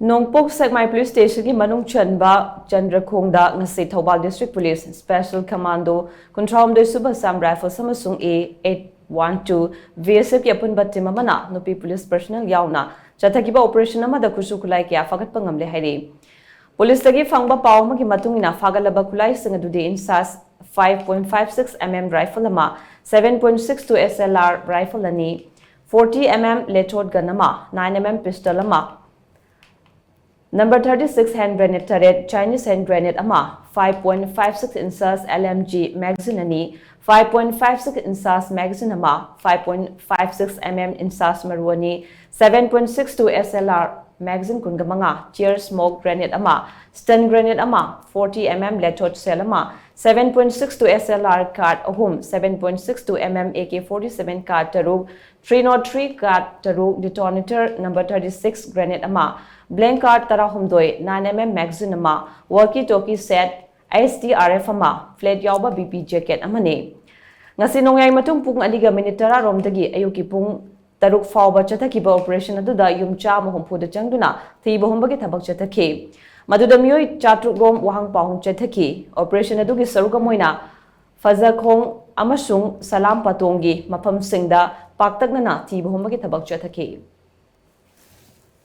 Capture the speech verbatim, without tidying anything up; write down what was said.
ꯅꯣꯡꯄꯣꯛ ꯁꯦꯛꯃꯥꯏ ꯄꯨꯂꯤꯁ ꯁ꯭ꯇꯦꯁꯟꯒꯤ ꯃꯅꯨꯡ ꯆꯟꯕ ꯆꯟꯗ꯭ꯔꯈꯣꯡꯗ ꯉꯁꯤ Thoubal district police special commando ꯀꯨꯟꯊ꯭ꯔꯥꯍꯨꯝꯗꯣꯏ ꯁꯨꯕ ꯑꯁꯥꯝ ꯔꯥꯏꯐꯜꯁ ꯑꯃꯁꯨꯡ A eight one two B S ꯑꯦꯐꯀꯤ ꯑꯄꯨꯟꯕ ꯇꯤꯝ ꯑꯃꯅ ꯅꯨꯄꯤ ꯄꯨꯂꯤꯁ ꯄꯔꯁꯅꯦꯜ ꯌꯥꯎꯅ ꯆꯠꯊꯈꯤꯕ ꯑꯣꯄꯔꯦꯁꯟ ꯑꯃꯗ ꯈꯨꯠꯁꯨ ꯈꯨꯠꯂꯥꯏ ꯀꯌꯥ ꯐꯥꯒꯠꯄ ꯉꯝꯂꯦ ꯍꯥꯏꯔꯤ꯫ ꯄꯨꯂꯤꯁꯇꯒꯤ ꯐꯪꯕ ꯄꯥꯎ ꯑꯃꯒꯤ ꯃꯇꯨꯡ ꯏꯟꯅ, ꯐꯥꯒꯠꯂꯕ ꯈꯨꯠꯂꯥꯏꯁꯤꯡ ꯑꯗꯨꯗꯤ ꯏꯟꯁꯥꯁ five point five six M M rifle ꯑꯃ, seven point six two S L R rifle ꯑꯅꯤ, forty M M loaded gun ꯑꯃ, nine M M pistol ꯑꯃ, number thirty six hand grenade ꯇꯔꯦꯠ, Chinese hand grenade ꯑꯃ, five point five six inches L M G magazine ꯑꯅꯤ, five point five six inches magazine ꯑꯃ, five point five six M M inches ꯃꯔꯨ ꯑꯅꯤ, seven point six two S L R magazine ꯀꯨꯟꯒ ꯃꯉꯥ, tear smoke grenade ꯑꯃ, stun grenade ꯑꯃ, forty M M loaded shell ꯑꯃ, seven point six two S L R card ꯑꯍꯨꯝ, seven point six two M M A K forty seven card ꯇꯔꯨꯛ, three nought three card ꯇꯔꯨꯛ, detonator number thirty six grenade ꯑꯃ, blank card ꯇꯔꯥꯍꯨꯝꯗꯣꯏ, nine M M magazine ꯑꯃ, walkie talkie set, H T R F ꯑꯃ, flat ꯌꯥꯎꯕ B P jacket ꯑꯃꯅꯤ꯫ ꯉꯁꯤ ꯅꯣꯡꯌꯥꯏ ꯃꯇꯨꯡ ꯄꯨꯡ ꯑꯅꯤꯒ ꯃꯤꯅꯤꯠ ꯇꯔꯥ ꯔꯣꯝꯗꯒꯤ ꯑꯌꯨꯛꯀꯤ ꯄꯨꯡ ꯇꯔꯨꯛ ꯐꯥꯎꯕ ꯆꯠꯊꯈꯤꯕ ꯑꯣꯄꯔꯦꯁꯟ ꯑꯗꯨꯗ ꯌꯨꯝ ꯆꯥꯝꯃ ꯍꯨꯝꯐꯨꯗ ꯆꯪꯗꯨꯅ ꯊꯤꯕ ꯍꯨꯝꯕꯒꯤ ꯊꯕꯛ ꯆꯠꯊꯈꯤ꯫ ꯃꯗꯨꯗ ꯃꯤꯑꯣꯏ ꯆꯥꯇ꯭ꯔꯨꯛ ꯔꯣꯝ ꯋꯥꯍꯪ ꯄꯥꯎꯍꯨꯝ ꯆꯠꯊꯈꯤ꯫ ꯑꯣꯄꯔꯦꯁꯟ ꯑꯗꯨꯒꯤ ꯁꯔꯨꯛ ꯑꯃ ꯑꯣꯏꯅ ꯐꯖꯈꯣꯡ ꯑꯃꯁꯨꯡ ꯁꯂꯥꯝ ꯄꯥꯇꯣꯡꯒꯤ ꯃꯐꯝꯁꯤꯡꯗ ꯄꯥꯛꯇꯛꯅꯅ ꯊꯤꯕ ꯍꯨꯝꯕꯒꯤ ꯊꯕꯛ ꯆꯠꯊꯈꯤ꯫